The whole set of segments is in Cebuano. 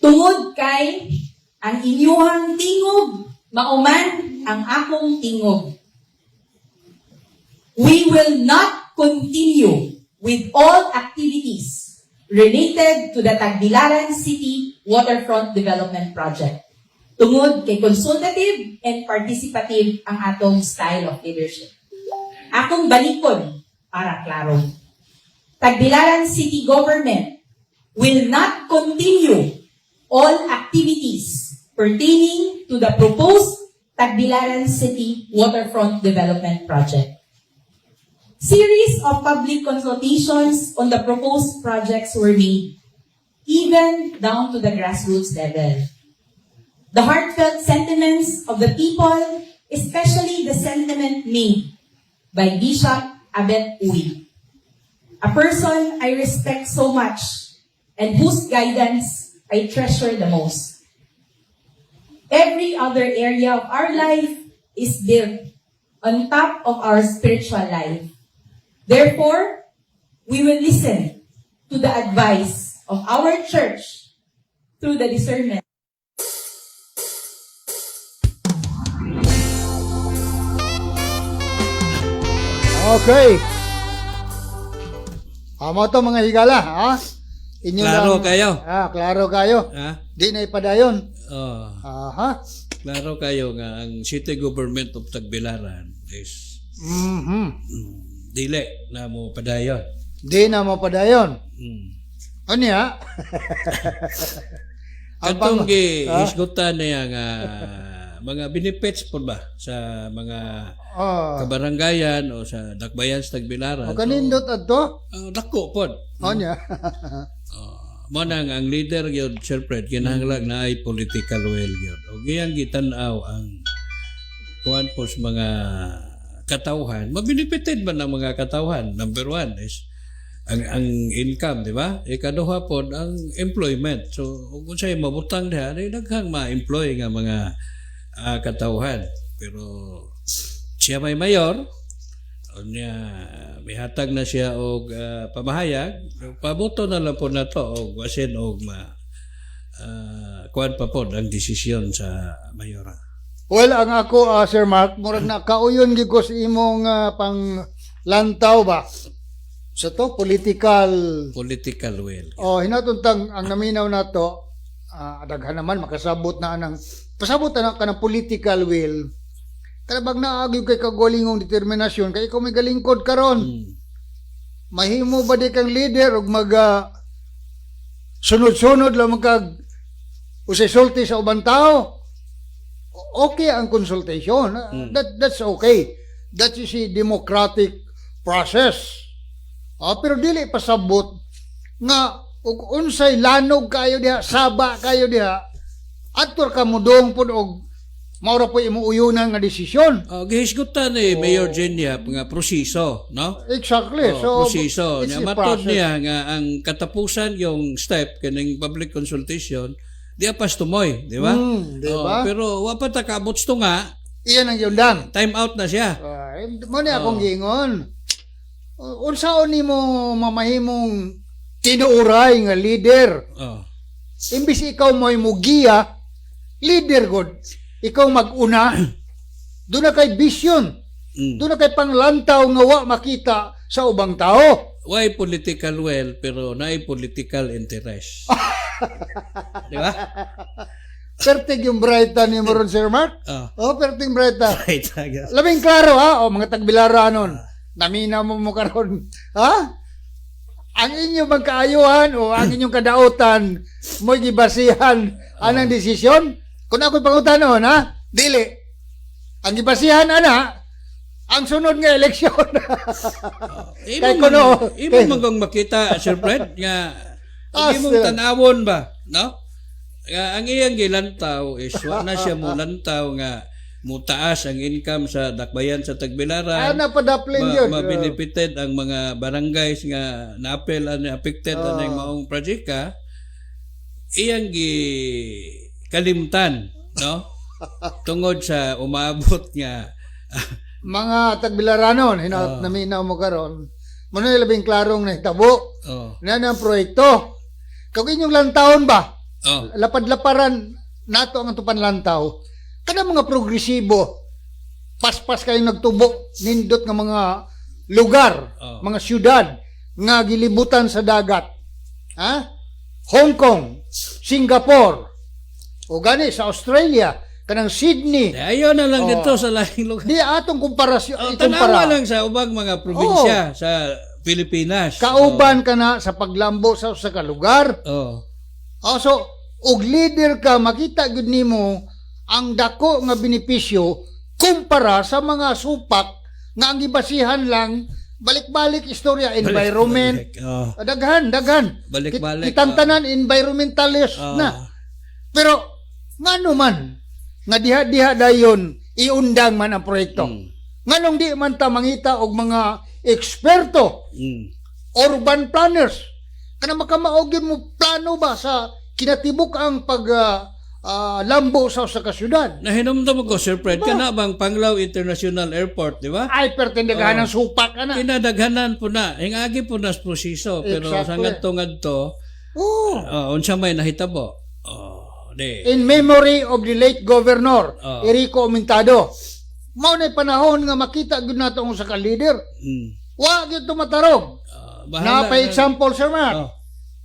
Tungod kay ang inyuhang tingog mao man ang akong tingog. We will not continue with all activities related to the Tagbilaran City Waterfront Development Project. Tungod kay consultative and participative ang atong style of leadership. Akong balikon para klaro. Tagbilaran City Government will not continue all activities pertaining to the proposed Tagbilaran City Waterfront Development Project. Series of public consultations on the proposed projects were made, even down to the grassroots level. The heartfelt sentiments of the people, especially the sentiment made by Bishop Abet Uy, a person I respect so much and whose guidance I treasure the most. Every other area of our life is built on top of our spiritual life. Therefore, we will listen to the advice of our church through the discernment Okay. Amo to, mga higala, ha? Inyo Klaro lang- kayo. Ah, klaro kayo. Ha? Di na ipadayon. Oh, Aha. klaro kayo nga ang city government of Tagbilaran is dili na mo padayon. Di na mapadayon. Ano ya? Ang Katong gi Ha? hisgutan niya nga mga benefits po ba sa mga kabaranggayan o sa dakbayan sa Tagbilaran. O kanindot adto? So, dako pod. Ano ya? Mo nang ang leader gyud, Sir Fred, kinahanglan na ay political will gyud. Og iyang gitan-aw ang kuan po sa mga katawhan, mabenefited man ang mga katawhan. Number one is ang income, di ba? Ikaduha pod ang employment. So kung unsay mabutang diha, di daghang ma-employ nga mga katawhan. Pero siya may mayor, unya mihatag na siya og pamahayag, pabuto na lang po na to og basin og ma kuan pa pod ang desisyon sa mayora. Well, ang ako, Sir Mark, murag nakauyon gyud ko sa imong pang lantaw ba? Sa to, political Political will. Oh, hinatuntang ang naminaw nato, daghan naman makasabot na anang pasabot na kanang political will. Kana bang naagi kay kagolingong determinasyon kay ikaw may galingkod karon. Mahimo ba di kang leader og mag sunod-sunod lang kag usay sulti sa ubang tao? Okay ang consultation. That's okay. That is a democratic process. Pero dili pasabot nga ug unsay lanog kayo diha, saba kayo diha, adto ka mudong pud og maura po imo uyunan nga desisyon. Oh, gihisgutan ni Mayor Genia nga proseso, no? Exactly. Oh, So proseso. it's Nya a matod process. niya nga ang katapusan yung step kining public consultation di pas tumoy, di ba? Di Oh, ba? pero wa pa ta kaabot to nga, Iyan ang yundan. time out na siya. Ay, mo ni akong giingon. Unsaon nimo mamahimong tinuuray nga leader? Oh. Imbis ikaw mo'y mugiya, leader god. Ikaw mag-una. Doon na kay vision. Doon na kay panglantaw nga wa makita sa ubang tao. Why political will pero naay political interest. Di ba? Pertig yung brighta ni mo ron, Sir Mark. Oh. Oh, perting brighta. Right, I guess. Labing klaro ha, o mga tagbilaranon. Namina mo mo karon. Ha? Ang inyong magkaayuhan o ang inyong kadautan mo'y gibasihan anang desisyon? Kung ako'y pangutanon, ha? Dili. Ang gibasihan ana, ang sunod nga eleksyon. Imo Kay man, kuno- imo man kung makita, Sir Fred, nga imong sir. tan-awon ba, no? Nga ang iyang gilantaw is wa na siya mo lantaw nga mutaas ang income sa dakbayan sa Tagbilaran. Ana padaplin yun. Ma-benefited ang mga barangays nga naapel ani affected ani maong project iyang gi kalimtan, no? Tungod sa umaabot nga Mga tagbilaranon, hinaot naminaw mo karon. Muna yung labing klarong nahitabo. Oh. Na ang proyekto. Kung inyong lantaon ba? Lapad-laparan nato ang atong panlantaw. Kada mga progresibo, paspas kayo nagtubo, nindot nga mga lugar, mga syudad nga gilibutan sa dagat. Ha? Hong Kong, Singapore, o gani sa Australia, kanang Sydney. Di, ayaw na lang dito sa lahing lugar. Di atong komparasyon, Oh, ikumpara. tanawa lang sa ubang mga probinsya sa Pilipinas. Kauban ka na sa paglambo sa usa ka lugar. Oh, so, og leader ka, makita gyud nimo ang dako nga benepisyo kumpara sa mga supak nga ang gibasihan lang balik-balik istorya environment. Balik, oh. Daghan, daghan. Balik-balik, Kitang tanan environmentalist na. Pero ngano man nga diha-diha dayon iundang man ang proyekto. Nganong di man ta mangita og mga eksperto, urban planners, kana makamaog yun mo plano ba sa kinatibuk ang pag lambo sa usa ka syudad. Nahinumdum ko, Sir Fred, kana bang Panglao International Airport, di ba? Ay pertindagahan ang supak ana. Kinadaghanan po na. Hingagi po na sa proseso. Pero sa ngadto-ngadto, unsa may nahitabo. Oh, di. In memory of the late governor Erico Aumentado. Mao na panahon nga makita gyud nato ang usa ka leader. Wa gyud tumatarog. Bahala Na pa na. example, Sir Mark.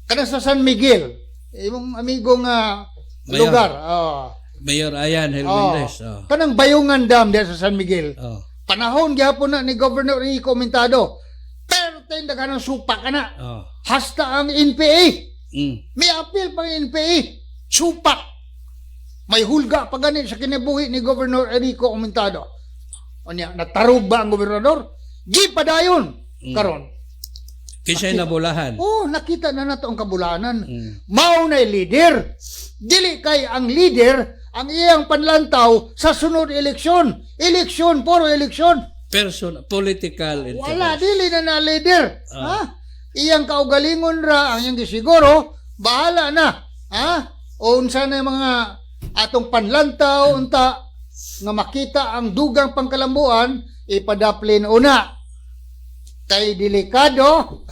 Kana sa San Miguel, imong amigo nga Mayor. lugar. Oh. Mayor Ayan Helmendez. Oh. Kanang Bayungan Dam diya sa San Miguel. Panahon gihapon na ni Governor Rico Aumentado. Pero daghan ng supak ana. Hasta ang NPA. May appeal pa ang NPA. Supak. May hulga pa gani sa kinabuhi ni Governor Enrico Aumentado. Unya, natarog ba ang gobernador? Di pa dayon. Karon. Kinsay nabulahan. Oh, nakita na nato ang kabulanan. Mao na leader. Dili kay ang leader ang iyang panlantaw sa sunod eleksyon. Eleksyon, puro eleksyon. Person, political interest. Wala, dili na na leader. Ha? Iyang kaugalingon ra, ang iyang gisiguro, bahala na. Ha? O unsa na yung mga atong panlantaw, unta, nga makita ang dugang pangkalambuan, ipadaplin una. Kay delikado,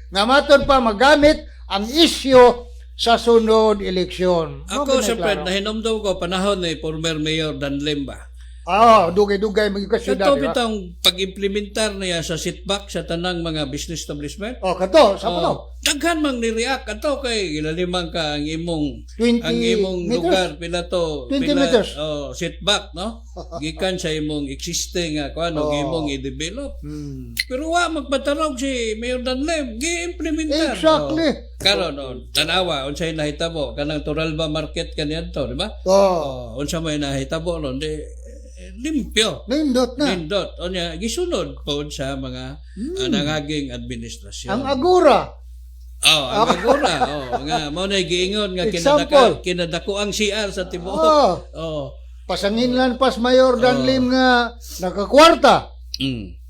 nga maton pa magamit ang isyu sa sunod eleksyon. Ako, Mo, Sir Fred, klaro. nahinomdom ko panahon ni former Mayor Dan Limba. Ah, dugay-dugay maging kasyudad. Kato Di ba? bitang pag-implementar niya sa setback sa tanang mga business establishment. Oh, kato, sa oh. Oh, daghan mang ni-react ato kay gilalimang ka ang imong 20 ang imong meters. lugar pila to 20 pila, meters. Oh, setback, no? Gikan sa imong existing nga kuan og imong i-develop. Pero wa magpatarong si Mayor Danlem, gi-implementar. Exactly. Oh. Karon, oh, tanawa unsay nahitabo kanang Turalba Market kaniadto, di ba? Oh, Oh, unsa may nahitabo ron di eh, limpyo. nindot na. Nindot. O niya, gisunod po sa mga nangaging administrasyon. Ang Agora. Oh, ang Agora. Oh, nga mao na giingon nga Example. kinadako ang CR sa tibuok. Oh. Oh. Pasanginlan pas Mayor Danlim nga nakakwarta.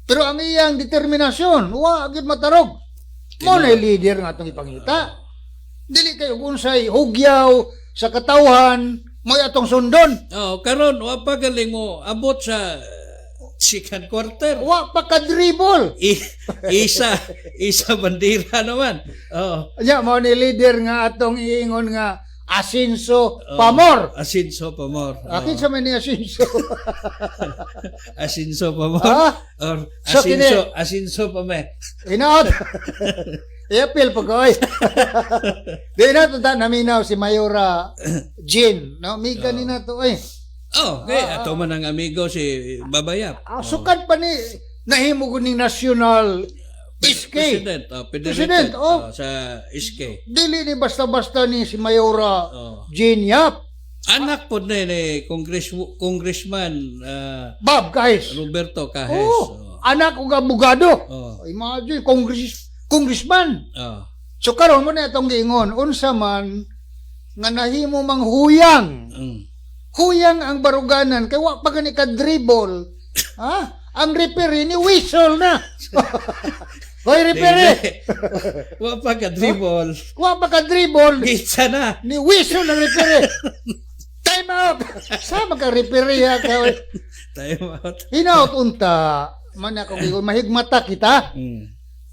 Pero ang iyang determinasyon, wa gyud matarog. Mo na leader nga atong ipangita. Dili kayo unsay hugyaw sa katawhan, mo'y atong sundon. Oh, karon wa pa galing mo abot sa second quarter. Wa pa ka-dribble. Isa isa bandera naman. Oh. Nya mao ni leader nga atong iingon nga asinso pamor. Asinso pamor. Oh. Akin sa man ni asinso. Asinso pamor. Ah? Or So, asinso asinso pame. Hinaot. I-appeal pa ko, oy. Di na to ta naminaw si Mayora Jean, no? Miga ni na to, oy. Oh, okay. Ato man ang amigo si Babayap. Ah, sukad pa ni nahimo ko ning national SK. President, oh, President, oh. Oh, sa SK. Dili ni basta-basta ni si Mayora Oh. Jean Yap. Anak po ni Congressman Bob guys. Roberto Cajes. Oh, anak og abogado. Oh. Imagine congressman. Oh. So karon mo na itong giingon, unsa man nga nahimo mang huyang. Huyang ang baruganan kay wa pa gani ka dribble. Ha? Ang referee ni whistle na. Hoy referee, Dili. Wa pa ka dribble. wa pa ka dribble Gitsa na. ni whistle ang referee. Time out. Sama ka referee ha kay Time out. hinaut unta man ako giingon mahigmata kita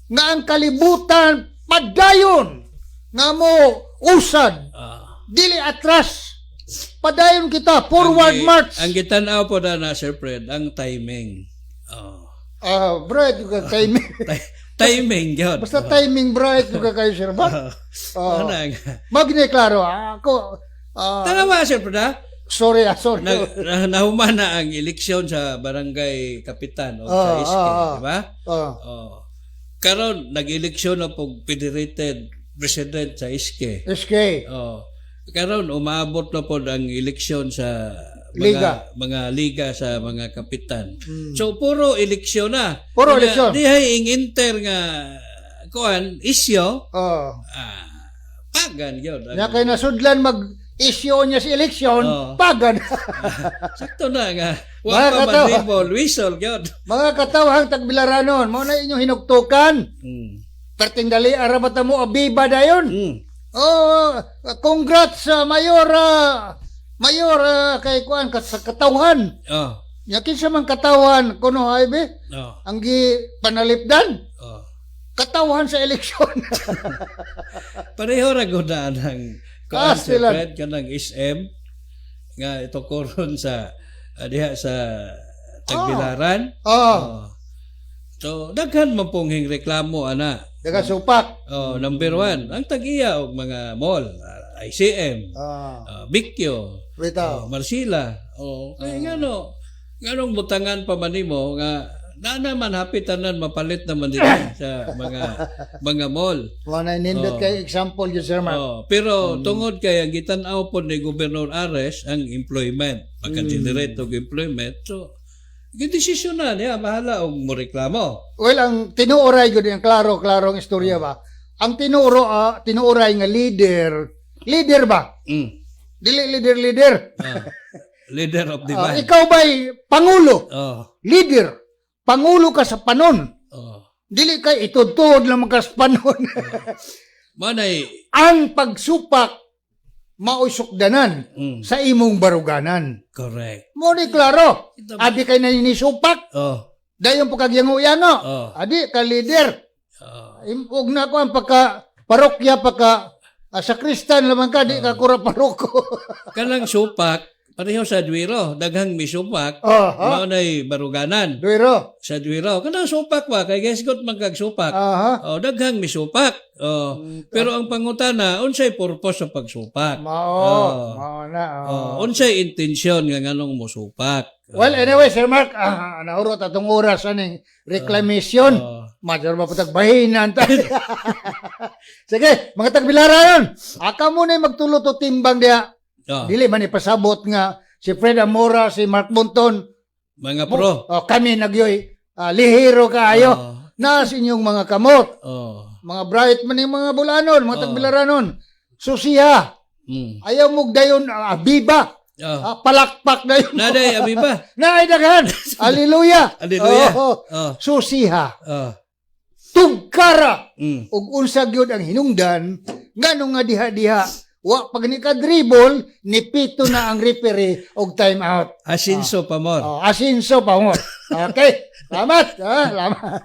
nga ang kalibutan padayon. Nga mo usad, dili atras. Padayon kita, forward march. Ang gitan-aw po na, Sir Fred, ang timing. Oh. Ah, bright yung ka timing. Timing yun. Basta timing bright yung ka kayo, Sir Mark. Ano nga? Magne klaro, ako, Tanawa, Sir Fred, ha? Sorry, sorry. Na, nahuman na ang eleksyon sa barangay kapitan o sa SK, di ba? Ah. Oh. Karon nag-eleksyon na pog federated president sa SK. SK. Oh. Karon umaabot na pod ang eleksyon sa mga Liga. Mga liga sa mga kapitan. So puro eleksyon na. Puro Nga, eleksyon. dihay ing inter nga kuan isyo pagan gyud. Nya kay nasudlan mag isyo niya sa eleksyon, pagan. Sakto na nga wa Mga pa man dribble, whistle gyud. Mga katawhang Tagbilaranon, mao na inyong hinuktukan. Perting dali ara ba ta mo abiba dayon? Oh, congrats sa Mayor, Mayor, kay kuan kat sa katawhan. Nya kinsa man katawhan kuno ay be? Ang gi panalipdan. Katawhan sa eleksyon. Pareho ra gud na ang kuan, Sir sila. Fred, kanang SM nga ito koron sa diha sa Tagbilaran. Oh. So daghan man pong hing reklamo ana. Daga supak. Oh, number one, ang tag-iya og mga mall, ICM, Bicyo, Bitaw. oh, Marsila. Oh, kaya ngano nganong butangan pa man nimo nga na naman hapit tanan mapalit naman dito sa mga mall. Wala na nindot kay example yun, Sir Mark. Oh, pero tungod kay ang gitan-aw pod ni Gobernador Ares ang employment, maka-generate og employment. So gidesisyon na niya, bahala og moreklamo. Well, ang tinuoray gud ang klaro-klarong istorya ba? Ang tinuoray nga leader, leader ba? Dili leader leader. Leader of the band. Ikaw ba'y pangulo? Oh, Leader. Pangulo ka sa panon. Dili kay itudtuod lamang ka sa panon. Manay Ang pagsupak mao'y sukdanan sa imong baruganan. Correct. Mo ni klaro. Abi kay naninisupak. Dayon po kagyango-yango. Adi ka leader. Ug na ko ang pagka parokya, pagka sakristan lamang ka, di ka kura paroko. Kanang supak pareho sa Duero, daghang misupak. Aha. Mao nay baruganan Duero. sa Duero. Kanang supak ba kay gesgot man kag supak. Oh, daghang misupak. Oh, pero ang pangutana, unsay purpose sa pagsupak? Mao, mao na. Oh, unsay intensyon nga nganong mosupak? Well, anyway, Sir Mark, naurot atong oras aning reclamation. Madar ba patag bahinan ta. Sige, mga tagbilaranon. Aka mo na magtulot o timbang diha. Dili man ipasabot nga si Fred Amora, si Mark Bunton, Mga pro. oh, kami nagyoy lihiro kaayo na sa inyong mga kamot. Mga bright man yung mga bulanon, mga tagbilaranon. Susiya, ayaw mo dayon abiba. Palakpak dayon. Naday abiba. Naay daghan. Hallelujah. Hallelujah. Oo. Susiha. Tugkara. Ug unsa gyud ang hinungdan ngano nga diha-diha wa pag ni ka dribble ni pito na ang referee og time out. Asinso pa more. Oh, asinso pa mo. Okay. Salamat. Salamat.